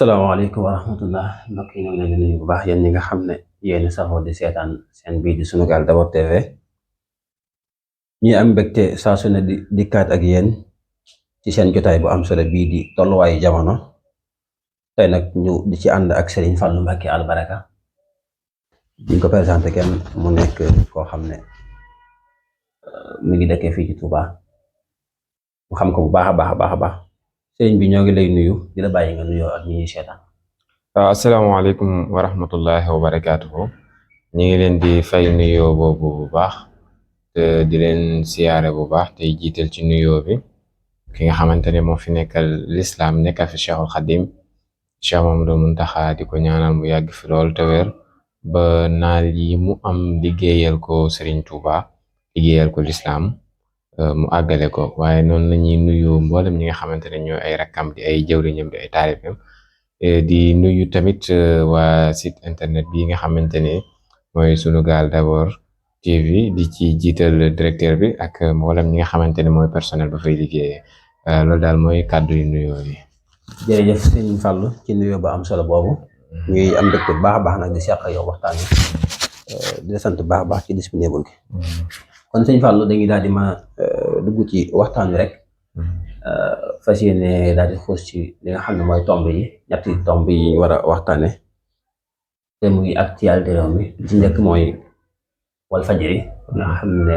salaamaaleykum wa rahmatullah mbokk yi ñoo ngi leen di nuyu bu baax yéen ñi nga xam ne yéen saxoo di seetaan seen bii di Sunugal d'abord TV ñuy am mbégte saa su ne di dikkaat ak yéen ci seen jotaay bu am solo bii di tolluwaayu jamono tey nag ñu di ci ànd ak Serigne Fallou Mbacké Al Baraka ñu ko présenté kenn mu nekk koo xam ne mu ngi dëkkee fii ci Touba mu xam ko bu baax a baax a baax a baax Serigne bi ñoo ngi lay nuyu di la bàyyi nga nuyoo ak ñi ñuy seetaan. waaw asalaamaaleykum wa rahmatullahi wa barakaatuhu ñu ngi leen di fay nuyoo boobu bu baax te di leen siyaare bu baax tey jiital ci nuyoo bi ki nga xamante ne moo fi nekkal lislaam nekkal fi Cheikhul Khadim Cheikh Mamadou Muntaxa di ko ñaanal mu yàgg fi lool te wér ba naal yi mu am liggéeyal ko Serigne Touba liggéeyal ko lislaam mu àggale ko waaye noonu la ñuy nuyu mboolem ñi nga xamante ne ñooy ay rakkam di ay jëwriñam di ay taalibeem di nuyu tamit waa site internet bi nga xamante ne mooy Sunugal d'abord TV di ci jiital directeur bi ak mboolem ñi nga xamante ne mooy personnel ba fay liggéeyee loolu daal mooy kàddu yu nuyoo yi. jërëjëf Serigne Fallou ci nuyoo ba am solo boobu ñuy am mbégte bu baax a baax nag di seq ak yow waxtaan wi di la sant bu baax a baax ci disponible gi kon Serigne Fallou dañuy daal di ma dugg ci waxtaan wi rek fas yéene daal di xuus ci li nga xam ne mooy tomb yi ñetti tomb yi ñu war a waxtaane te muy actualité réew mi li ci njëkk mooy Walfadjri nga xam ne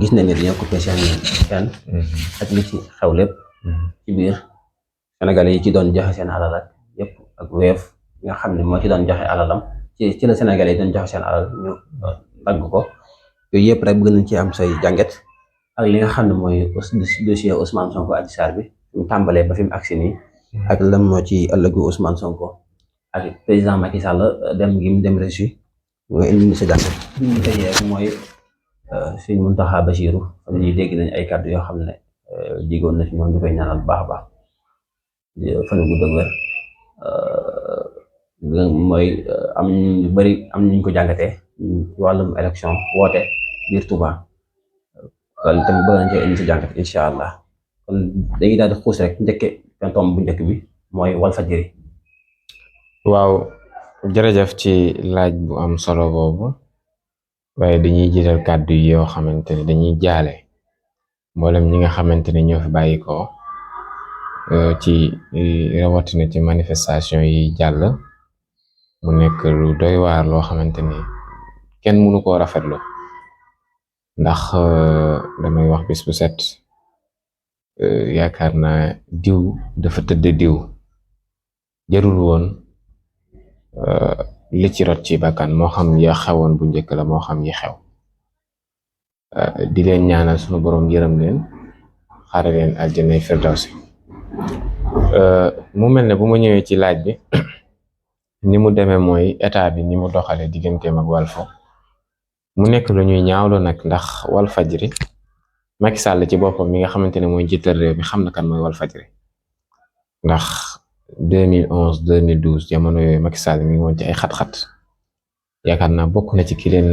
gis nañ ne dañoo coupé seen chaîne ak li ci xew lépp ci biir Sénégalais yi ci doon joxe seen alal ak yëpp ak Wave nga xam ne moo ci doon joxe alalam ci la Sénégalais yi doon joxe seen alal ñu dagg ko yooyu yëpp rek bëgg nañ ci am say jànget ak li nga xam ne mooy dossier Ousmane Sonko Adji Sarr bi mu tàmbalee ba fi mu agsi nii ak lan moo ci ëllëgu Ousmane Sonko ak président Macky Sall dem gi mu dem Russie nga indi sa jàngat bi ñu tëjee rek mooy Sëñ Mountakha Bassirou fan ñuy dégg nañ ay kàddu yoo xam ne jigoon na ci ñoom ñu koy ñaanal bu baax a baax fan gu dëgg wér mooy am ñu bëri am ñu ko jàngatee ci wàllum élection woote biir Touba kon tamit bëgg nañ cee indi sa jàngat incha allah kon dañuy daal di xuus rek njëkke tomb bu njëkk bi mooy Walfadjri. waaw jërëjëf ci laaj bu am solo boobu waaye dañuy jiital kàddu yi yoo xamante ne dañuy jaale mboolem ñi nga xamante ne ñoo fi bàyyi ko ci rawatina ci manifestation yi jàll mu nekk lu doy waar loo xamante ni kenn mënu koo rafetlu ndax damay wax bis bu set yaakaar naa diw dafa tëdd diw jarul woon li ci rot ci bakkan moo xam ya xewoon bu njëkk la moo xam yi xew di leen ñaanal sunu borom yërëm leen xare leen aljanay firdawsi mu mel ne bu ma ñëwee ci laaj bi ni mu demee mooy état bi ni mu doxalee digganteem ak Walfo mu nekk lu ñuy ñaawlu nag ndax Walfadjri Macky Sall ci boppam mi nga xamante ne mooy njiital réew mi xam na kan mooy Walfadjri ndax 2011 2012 jamono yooyu Macky Sall mi ngi woon ci ay xat-xat yaakaar naa bokk na ci ki leen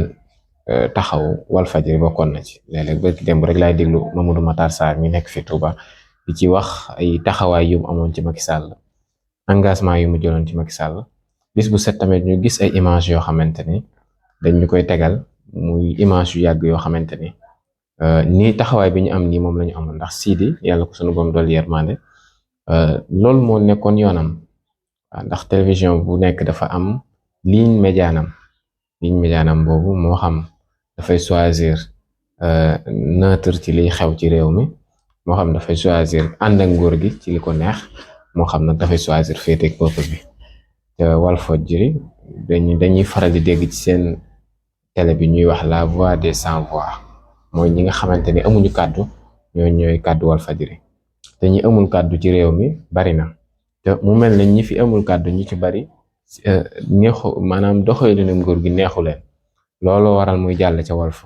taxaw Walfadjri bokkoon na ci léeg-léeg ba démb rek laay déglu Mamadou Matar Sarr mi nekk fi Touba di ci wax ay taxawaay yu mu amoon ci Macky Sall engagement yu mu jëloon ci Macky Sall bis bu set tamit ñu gis ay image yoo xamante ni dañ ñu koy tegal muy image yu yàgg yoo xamante ni nii taxawaay bi ñu am nii moom la ñu amoon ndax Sidi yàlla ko sunu boom dool yërmande loolu moo nekkoon yoonam ndax télévision bu nekk dafa am ligne médianam boobu moo xam dafay choisir neutre ci liy xew ci réew mi moo xam dafay choisir ànd ak nguur gi ci li ko neex moo xam nag dafay choisir féete ak peuple bi te Walfadjri dañuy faral di dégg ci seen télé bi ñuy wax la voix des sans voix mooy ñi nga xamante ni amuñu kàddu ñooy kàddu Walfadjri te ñi amul kàddu ci réew mi bari na te mu mel ne ñi fi amul kàddu ñi ci bari neexu maanaam doxalinu nguur gi neexu leen looloo waral muy jàll ca Walf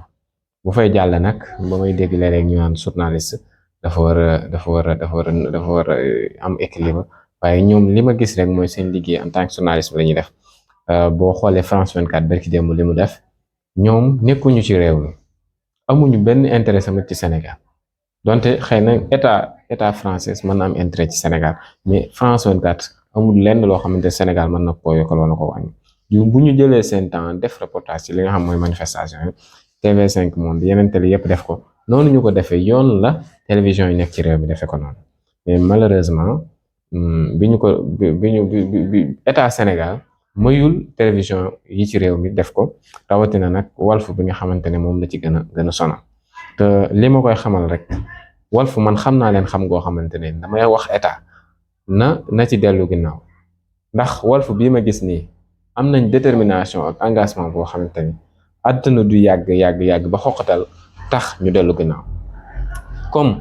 bu fay jàll nag ba may dégg léeg-léeg ñu naan journaliste dafa war a am équilibre waaye ñoom li ma gis rek mooy seen liggéey en tant que journaliste la ñuy def boo xoolee France 24 barki démb li mu def ñoom nekkuñu ci réew mi amuñu benn intérêt sama ci Sénégal donte xëy na état français mën na am intérêt ci Sénégal mais France 24 amul lenn loo xamante Sénégal mën na koo yokkal wala ko wàññi bu ñu jëlee seen temps def reportage ci li nga xam mooy manifestation yi TV5 Monde yeneen télé yëpp def ko noonu ñu ko defee yoon la télévision yi nekk ci réew mi defee ko noonu mais malheureusement bi état Sénégal mayul télévision yi ci réew mi def ko rawatina nag Walf bi nga xamante ne moom la ci gën a sonal te li ma koy xamal rek Walf man xam naa leen xam goo xamante ne damay wax état na ci dellu ginnaaw ndax Walf bii ma gis nii am nañ détermination ak engagement boo xamante ni àdduna du yàgg ba xoqatal tax ñu dellu ginnaaw comme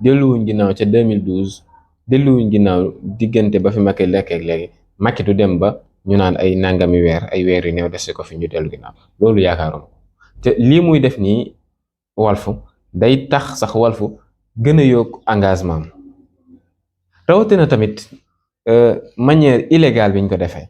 delluwuñ ginnaaw ca 2012 delluwuñ ginnaaw diggante ba fi Macky lekkeek léegi Macky du dem ba ñu naan ay nangami weer ay weer yu néew dese ko fi ñu dellu ginnaaw loolu yaakaaruma ko te lii muy def nii Walf day tax sax Walf gën a yokk engagement rawatina tamit manière illégale biñ ko defee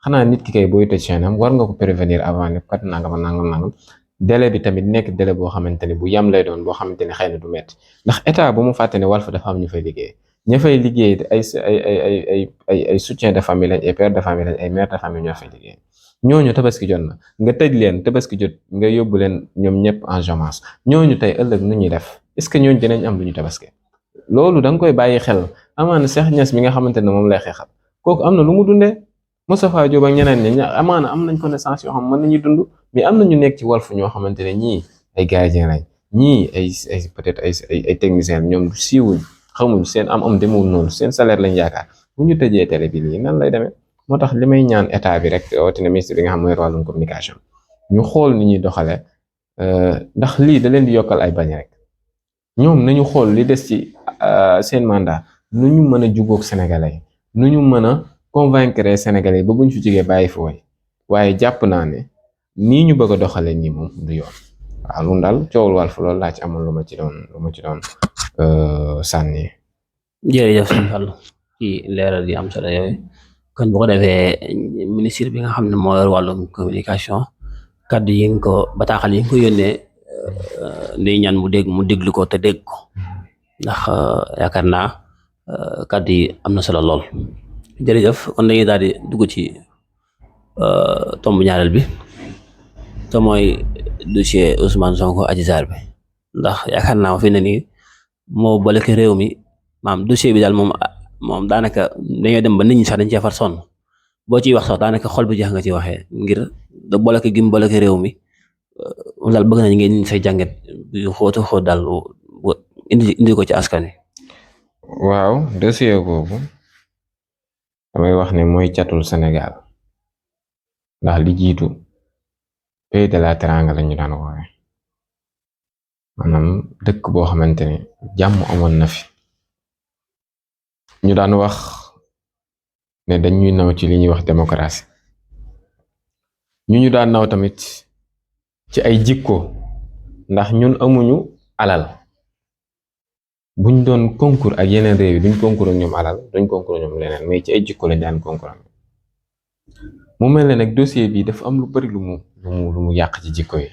xanaa nit ki kay booy tëj chaîne am war nga ko prévenir avant ne kat nangam délai bi tamit nekk délai boo xamante ne bu yam lay doon boo xamante ne xëy na du metti ndax état bu mu fàtte ne Walf dafa am ñu fay liggéey ña fay liggéey ay soutien de famille lañ ay père de famille lañ ay mère de famille ñoo fay liggéey ñooñu tabaski jot na nga tëj leen tabaski jot nga yóbbu leen ñoom ñëpp en chômage ñooñu tey ëllëg nu ñuy def est-ce que ñooñu dinañ am lu ñu tabaski loolu da nga koy bàyyi xel amaana Cheikh Niass mi nga xamante ne moom lay xeexal kooku am na lu mu dundee Moustapha Diop ak ñeneen ñi amaana am nañ connaissance yoo xam mën nañu dund mais am na ñu nekk ci Walf ñoo xamante ne ñii ay gardien lañ ñii ay peut-être ay techniciens ñoom siiwuñ xamuñ seen am demewul noonu seen salaire lañ yaakaar bu ñu tëjee télé bi lii nan lay demee moo tax li may ñaan état bi rek rawatina ministre bi nga xam mooy wàllum communication ñu xool ni ñuy doxalee ndax lii da leen di yokkal ay bañ rek ñoom nañu xool li des ci seen mandat nu ñu mën a jubóog sénégalais nu ñu mën a convaincre sénégalais ba buñ fi jógee bàyyi fi woy waaye jàpp naa ne nii ñu bëgg a doxalee nii moom du yoon waaw loolu daal coowul Walf loolu laa ci amoon lu ma ci doon sànni. jërëjëf sëñ Fallou ci leeral yi am solo yooyu kon bu ko defee ministre bi nga xam ne moo yor wàllum communication kaddu yi nga ko bataaxal yi nga ko yónnee day ñaan mu déglu ko te dégg ko ndax yaakaar naa kaddu yi am na solo lool. jërëjëf kon dañuy daal di dugg ci tomb ñaareel bi te mooy dossier Ousmane Sonko Adji Sarr bi ndax yaakaar naa fi ne nii moo bloqué réew mi maam dossier bi daal moom daanaka dañoo dem ba nit ñi sax dañ cee far sonn boo ciy wax sax daanaka xol bu jeex nga ci waxee ngir da bloqué gi mu bloqué réew mi moom daal bëgg nañ ngeen say jàngat yu xóotu xóot daal indi ko ci askan wi. waaw dossier boobu damay wax ne mooy catul Sénégal ndax li jiitu pays de la Teranga lañu daan woowe maanaam dëkk boo xamante ne jàmm amoon na fi ñu daan wax ne dañuy naw ci li ñuy wax démocratie ñu daan naw tamit ci ay jikko ndax ñun amuñu alal buñ doon concours ak yeneen réew yi duñ concours ak ñoom alal duñ concours ak ñoom leneen mais ci ay jikko lañ daan concours mu mel ne nag dossier bi dafa am lu bari lu mu yàq ci jikko yi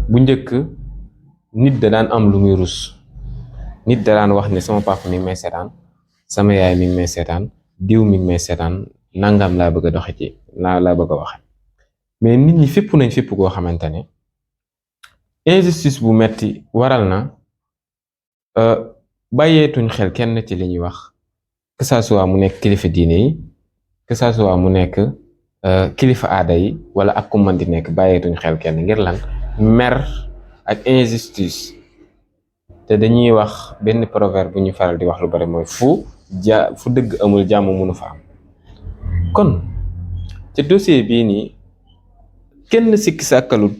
bu njëkk nit da daan am lu muy rus nit da daan wax ne sama papa mi ngi may seetaan sama yaay mi ngi may seetaan diw mi ngi may seetaan nangam laa bëgg a doxe ci laa bëgg a waxe mais nit ñi fépp nañ fépp koo xamante ne injustice bu metti waral na bàyyeetuñ xel kenn ci li ñuy wax que ça soit mu nekk kilifa diine yi que ça soit mu nekk kilifa aada yi wala ak ku mën di nekk bàyyeetuñ xel kenn ngir lan mer ak injustice te dañuy wax benn proverbe bu ñu faral di wax lu bari mooy fu dëgg amul jàmm mënu fa am kon ci dossier bii nii kenn sikki sàkkalut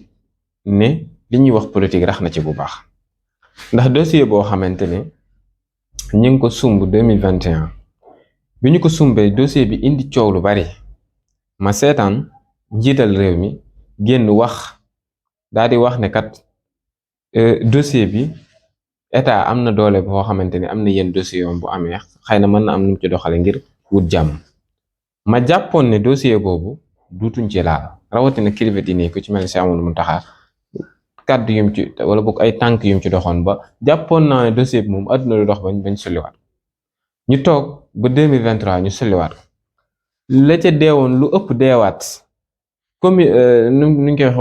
ne li ñuy wax politique rax na ci bu baax ndax dossier boo xamante ne ñu ngi ko sumb 2021 bi ñu ko sumbee dossier bi indi coow lu bari ma seetaan njiital réew mi génn wax daal di wax ne kat dossier bi état am na doole boo xamante ne am na yenn dossier yoon bu amee xëy na mën na am nu mu ci doxale ngir wut jàmm ma jàppoon ne dossier boobu duutuñ ci laal rawatina kilifa diine ku ci mel ne Cheikh Amadou Mountakha kàddu yum ci wala boog ay tànk yum ci doxoon ba jàppoon naa ne dossier bi moom àdduna lu dox bañ sulliwaat ñu toog ba 2023 ñu sulliwaat ko la ca deewoon lu ëpp deewaat comme nu ñu koy wax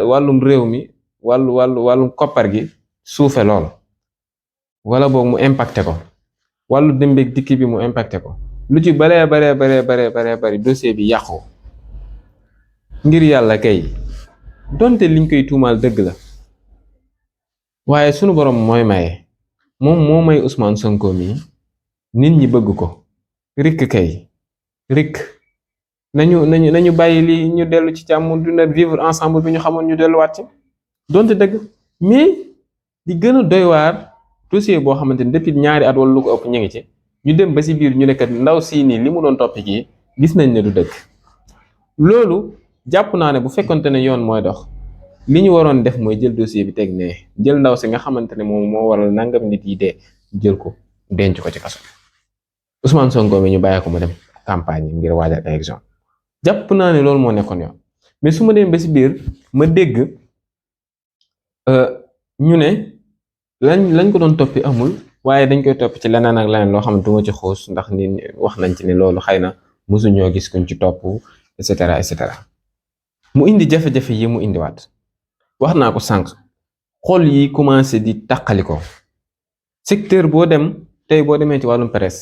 wàllum réew mi wàllum koppar gi suufe lool wala boog mu impacté ko wàllu dembeeg dikki bi mu impacté ko lu ci baree bari dossier bi yàqu ngir yàlla kay donte liñ koy tuumaal dëgg la waaye sunu borom mooy maye moom moo may Ousmane Sonko mi nit ñi bëgg ko rikk kay rikk nañu bàyyi li ñu dellu ci jàmm duna vivre ensemble bi ñu xamoon ñu delluwaat ci donte dëgg mais di gën a doy waar dossier boo xamante ni depuis ñaari at wala lu ko ëpp ñu ngi ci ñu dem ba si biir ñu nekkat ndaw sii nii li mu doon toppi kii gis nañ ne du dëgg loolu jàpp naa ne bu fekkonte ne yoon mooy dox li ñu waroon def mooy jël dossier bi teg ne jël ndaw si nga xamante ne moom moo waral nangam nit yi dee jël ko denc ko ci kaso Ousmane Sonko mi ñu bàyyi ko mu dem campagne ngir waajal élection jàpp naa ne loolu moo nekkoon yoon mais su ma dem ba si biir ma dégg ñu ne lañ ko doon toppi amul waaye dañ koy topp ci leneen ak leneen loo xam ne du ma ci xuus ndax ni wax nañ ci ne loolu xëy na mosuñoo gis kuñ ci topp et cetera et cetera mu indi jafe-jafe yi mu indiwaat wax naa ko sànq xol yi commencé di tàqalikoo secteur boo dem tey boo demee ci wàllum presse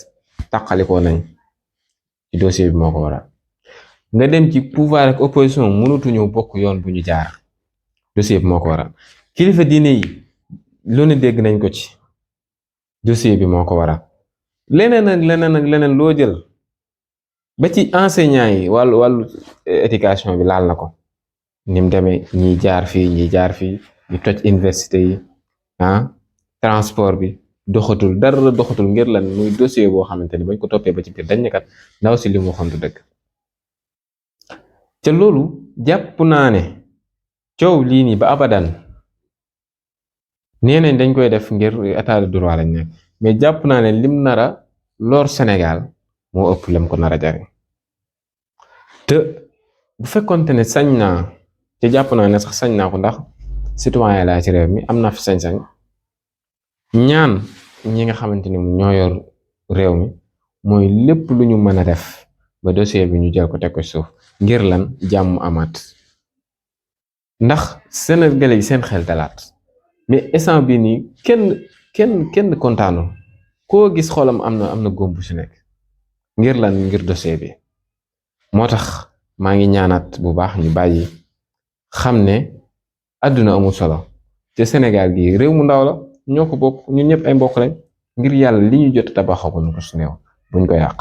tàqalikoo nañ ci dossier bi moo ko waral nga dem ci pouvoir ak opposition mënatuñoo bokk yoon bu ñu jaar dossier bi moo ko waral kilifa diine yi lu ne dégg nañ ko ci dossier bi moo ko waral leneen ak leneen loo jël ba ci enseignants yi wàllu éducation bi laal na ko ni mu demee ñi jaar fii ñu toj université yi transport bi doxatul dara doxatul ngir lan muy dossier boo xamante ni bañ ko toppee ba ci biir dañ ne kat ndaw si li mu waxoon du dëgg te loolu jàpp naa ne coow lii nii ba abadan nee nañ dañ koy def ngir état de droit lañ nekk mais jàpp naa ne lim nara lor Sénégal moo ëpp lam ko nara jariñ te bu fekkonte ne sañ naa te jàpp naa ne sax sañ naa ko ndax citoyen laa ci réew mi am naa fi sañ-sañ ñaan ñi nga xamante ni ñoo yor réew mi mooy lépp lu ñu mën a def ba dossier bi ñu jël ko teg ko suuf ngir lan jàmm amaat ndax Sénégalais yi seen xel dalaat mais instant bi nii kenn kontaanul koo gis xolam am na góom bu ci nekk ngir lan ngir dossier bi moo tax maa ngi ñaanaat bu baax ñu bàyyi xam ne àdduna amul solo te Sénégal gi réew mu ndaw la ñoo ko bokk ñun ñëpp ay mbokk lañ ngir yàlla li ñu jot a tabaxagul ko su néew buñ ko yàq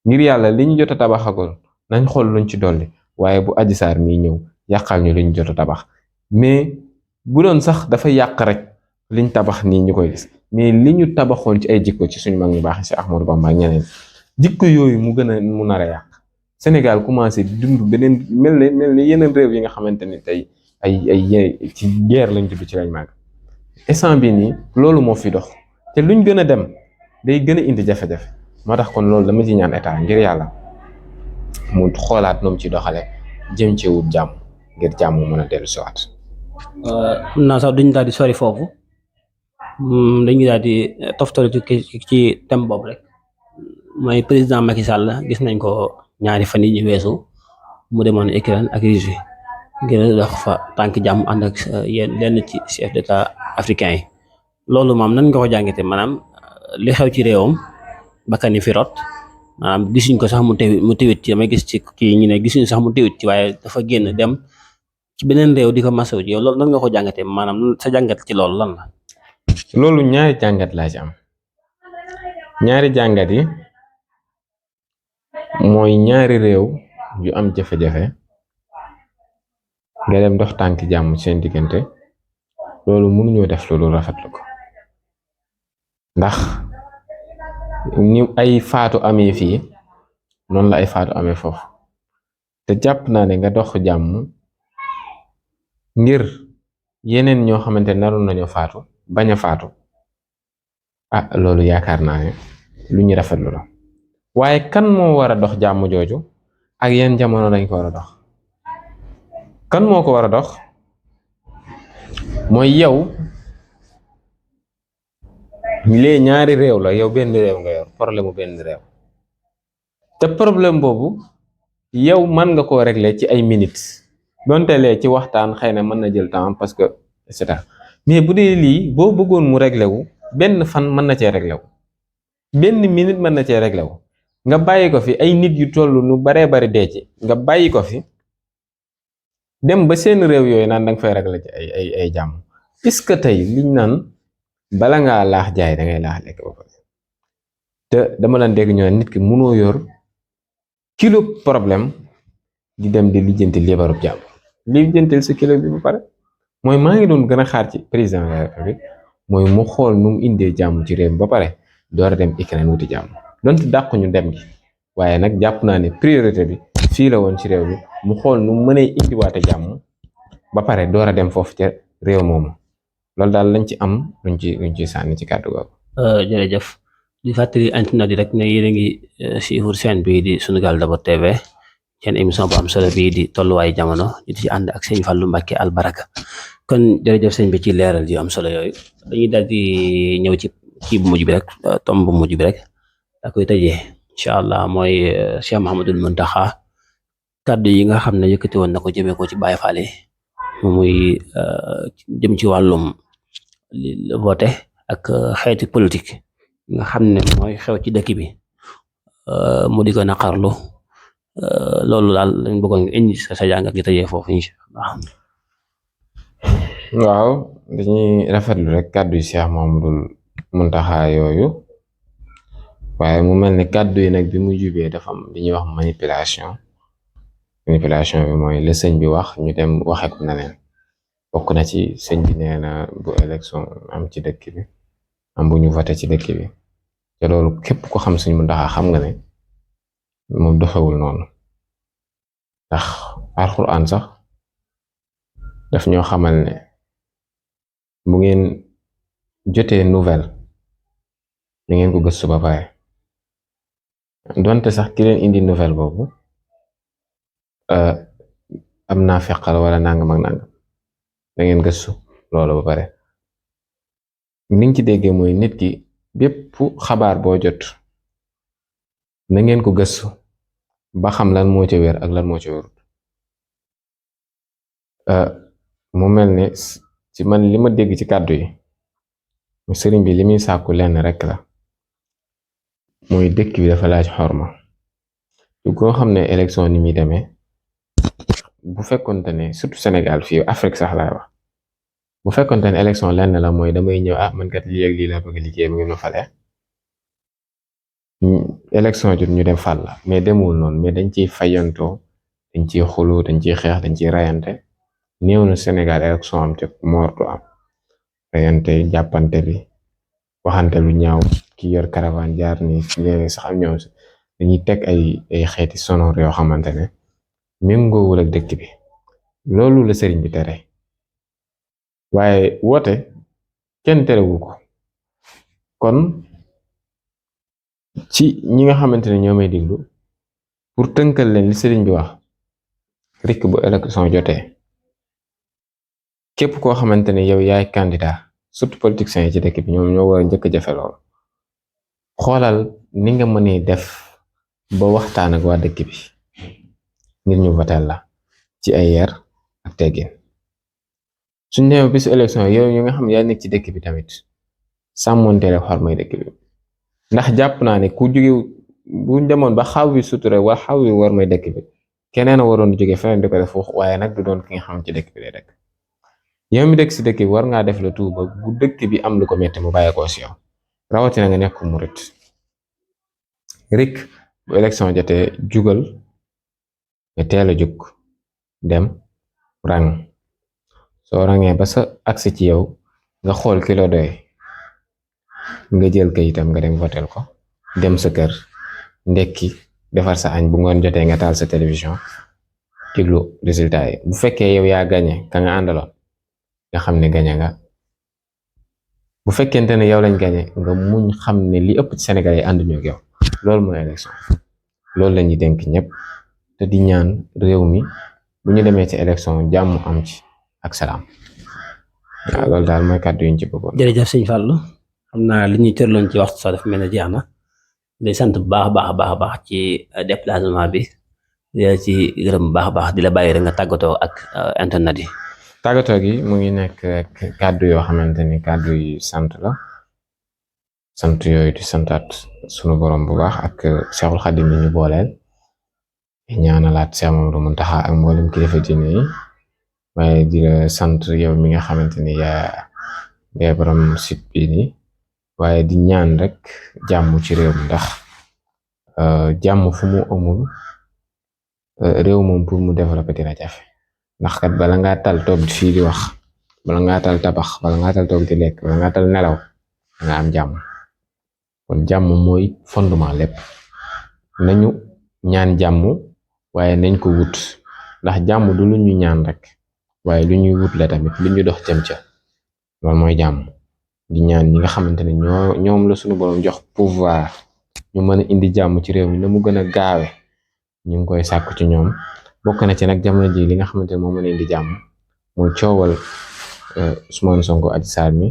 ngir yàlla li ñu jot a tabaxagul nañ xool luñ ci dolli waaye bu Adji Sarr mii ñëw yàqal ñu li ñu jot a tabax mais bu doon sax dafa yàq rek liñ tabax nii ñu koy gis mais li ñu tabaxoon ci ay jikko ci suñ mag ñu baax ci Ahmadou Bamba ak ñeneen jikko yooyu mu nar a yàq Sénégal commencé di dund beneen mel ne yeneen réew yi nga xamante ni tey ay ci guerre lañ judd ci lañ màgg instant bi nii loolu moo fi dox te luñ gën a dem day gën a indi jafe-jafe moo tax kon loolu dama ci ñaan état ngir yàlla mu xoolaat noonu ci doxale jëm ci wut jàmm ngir jàmm mën a dellu siwaat xam naa sax duñ daal di sori foofu dañuy daal di toftal ci thème boobu rek mooy président Macky Sall gis nañ ko ñaari fan yi ñu weesu mu demoon Ukraine ak Russie ngir dox fa tànk jàmm ànd ak yéen lenn ci chef d'état africain yi loolu moom nan nga ko jàngate maanaam li xew ci réewam bakkan yi fi rot maanaam gisuñ ko sax mu téwit ci damay gis ci kii ñu ne gisuñ sax mu téwit ci waaye dafa génn dem ci beneen réew di ko masawu ci yow loolu nan nga ko jàngate maanaam sa jàngat ci loolu lan la. loolu ñaari jàngat laa ci am ñaari jàngat yi mooy ñaari réew yu am jafe-jafe nga dem dox tànk jàmm seen diggante loolu mënuñoo def loolu rafetlu ko ndax ni ay faatu amee fii noonu la ay faatu amee foofu te jàpp naa ne nga dox jàmm ngir yeneen ñoo xamante naroon nañoo faatu bañ a faatu loolu yaakaar naa ne lu ñu rafetlu la waaye kan moo war a dox jàmm jooju ak yenn jamono lañ ko war a dox kan moo ko war a dox mooy yow lee ñaari réew la yow benn réew nga yor problème mu benn réew te problème boobu yow mën nga koo régler ci ay minutes donte lee ci waxtaan xëy na mën na jël temps parce que et cetera mais bu dee lii boo bëggoon mu réglé wu benn fan mën na cee réglé wu benn minute mën na cee réglé wu nga bàyyi ko fi ay nit yu toll nu baree bari dee ci nga bàyyi ko fi dem ba seen réew yooyu naan da nga fay réglé ci ay jàmm est-ce que tey liñ naan bala ngaa laax jaay da ngay laax lekk ba pare te dama laan dégg ñoo nit ki mënoo yor kilo problème di dem di lijjanti liibarub jàmm lijjantil sa kilo bi ba pare mooy maa ngi doon gën a xaar ci président de la république mooy mu xool nu mu indee jàmm ci réew mi ba pare door a dem Ukraine wuti jàmm donte dàq ñu dem gi waaye nag jàpp naa ne priorité bi fii la woon ci réew mi mu xool nu mu mënee indiwaate jàmm ba pare door a dem foofu ca réew moomu loolu daal lañ ci am luñ ci sànni ci kàddu googu. jërëjëf di fàttali internet yi rek ne yéen a ngi suivre chaîne bii di Sunugal d'abord TV seen émission bu am solo bii di tolluwaayu jamono di ci ànd ak sëñ Fallou Mbacké Albaraka kon jërëjëf sëñ bi ci leeral yu am solo yooyu dañuy daal di ñëw ci kii bu mujj bi rek tomb bu mujj bi rek da koy tëjee incha allah mooy Cheikh Mouhamadoul Mountakha kàddu yi nga xam ne yëkkati woon na ko jëmee ko ci Baye Fall yi muy jëm ci wàllum voté ak xeeti politique nga xam ne mooy xew ci dëkk bi mu di ko naqarlu loolu daal lañ bëggoon nga indi sa jàngat gi tëjee foofu incha allah. waaw dañuy rafetlu rek kàddu yi Cheikh Mouhamadoul Mountakha yooyu waaye mu mel ne kàddu yi nag bi mu jubee dafa am li ñuy wax manipulation bi mooy la sëñ bi wax ñu dem waxe ko na leen bokk na ci sëñ bi nee na bu élection am ci dëkk bi am bu ñu voté ci dëkk bi te loolu képp ko xam sëñ Mountakha xam nga ne moom doxewul noonu ndax alxuraan sax daf ñoo xamal ne bu ngeen jotee nouvelle da ngeen ko gëstu ba pare donte sax ki leen indi nouvelle boobu am naa feqal wala nangam ak nangam da ngeen gëstu loolu ba pare niñ ci déggee mooy nit ki bépp xabaar boo jot na ngeen ko gëstu ba xam lan moo ca wér ak lan moo ca wérut mu mel ne ci man li ma dégg ci kàddu yi sëriñ bi li muy sàkku lenn rek la mooy dëkk bi dafa laaj xorma du koo xam ne élection ni muy demee bu fekkonte ne surtout Sénégal fii Afrique sax laay wax bu fekkonte ne élection lenn la mooy damay ñëw man kat lii ak lii laa bëgg liggéey bu ngeen ma fale élection jot ñu dem fal la mais demul noonu mais dañ ciy fayantoo dañ ciy xulu dañ ciy xeex dañ ciy rayante néew na Sénégal élection am te moortu am rayante jàppante bi waxante lu ñaaw ki yor caravane jaar ni léeg sax am ñoom dañuy teg ay xeeti sonor yoo xamante ne méngoowul ak dëkk bi loolu la sëriñ bi tere waaye woote kenn terewu ko kon ci ñi nga xamante ne ñoo may diglu pour tënkal leen li sëriñ bi wax rikk bu élection jotee képp koo xamante ne yow yaay candidat surtout politiciens yi ci dëkk bi ñoom ñoo war a njëkk a jafe lool xoolal ni nga mënee def ba waxtaan ak waa dëkk bi ngir ñu votel la ci ay yar ak teggin suñ demee bisu élection yow ñu nga xam yaa nekk ci dëkk bi tamit sàmmonteel ak xormay dëkk bi ndax jàpp naa ne ku jóge bu demoon ba xaw wi suture wala xaw wi war may dëkk bi keneen a waroon jóge feneen di ko def waaye nag du doon ki nga xam ci dëkk bi lay dëkk yow mi dëkk si dëkk bi war ngaa def la tout ba bu dëkk bi am lu ko metti mu bàyyeekoo si yow rawatina nga nekk murit rek bu élection jotee jugal nga teel a jóg dem rang soo rangee ba sa agsi ci yow nga xool ki la doy nga jël kayitam nga dem votel ko dem sa kër ndekki defar sa añ bu ngoon jotee nga taal sa télévision déglu résultat yi bu fekkee yow yaa gañe ka nga àndaloon nga xam ne gañe nga bu fekkente ne yow lañ gañe nga muñ xam ne li ëpp ci Sénégal yi ànduñu ak yow loolu mooy élection loolu la ñuy dénk ñëpp te di ñaan réew mi bu ñu demee ci élection jàmm am ci ak salaam waaw loolu daal mooy kàddu yi ñu ci bëggoon. jërëjëf sëñ Fallou xam naa li ñuy cërloon ci waxtu sax dafa mel ne jeex na di sant bu baax a baax a baax ci déplacement bi di la ci gërëm bu baax a baax di la bàyyi rek nga tàggatoo ak internet yi. tàggatoo gi mu ngi nekk kàddu yoo xamante ni kàddu yi sant la sant yooyu di santaat sunu borom bu baax ak Seexul Xadim yi ñu booleel ñaanalaat Seex Mamadu Muntaxa ak mboolem kilifa diine yi waaye di la sant yow mi nga xamante ni yaa borom site bii nii waaye di ñaan rek jàmm ci réew mi ndax jàmm fu mu amul réew moom pour mu développer dina jafe ndax kat bala ngaa tal toog fii di wax bala ngaa tal tabax bala ngaa tal toog di lekk bala ngaa tal nelaw nga am jàmm kon jàmm mooy fondement lépp nañu ñaan jàmm waaye nañ ko wut ndax jàmm du lu ñu ñaan rek waaye lu ñuy wut la tamit lu ñu dox jëm ca loolu mooy jàmm di ñaan ñi nga xamante ne ñoom la suñu borom jox pouvoir ñu mën a indi jàmm ci réew mi na mu gën a gaawe ñu ngi koy sàkku ci ñoom bokk na ci nag jamono ji li nga xamante ne moo mën a indi jàmm mooy coowal Ousmane Sonko Adji Sarr mi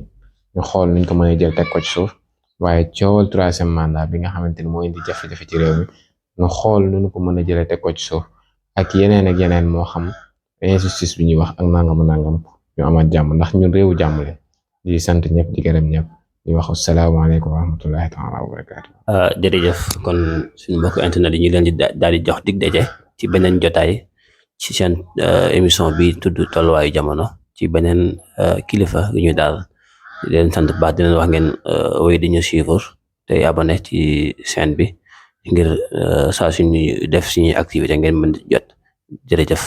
ñu xool nuñ ko mën a jël teg ko ci suuf waaye coowal 3e mandat bi nga xamante ne moo indi jafe-jafe ci réew mi ñu xool nu ñu ko mën a jëlee teg ko ci suuf ak yeneen moo xam injustice bi ñuy wax ak nangam ñu amaat jàmm ndax ñun réewu jàmm leen di sant ñëpp di gërëm ñëpp di wax asalaamaaleykum wa rahmatullahi taala wa barakaatu. jërëjëf kon suñu mbokk internet yi ñu leen di daal di jox dig daje ci beneen jotaay ci seen émission bi tudd tolluwaayu jamono ci beneen kilifa gi ñu daal di leen sant bu baax di leen wax ngeen wéy di ñu suivre te abonné ci chaîne bi ngir saa suñu def suñuy activité ngeen mën di jot jërëjëf.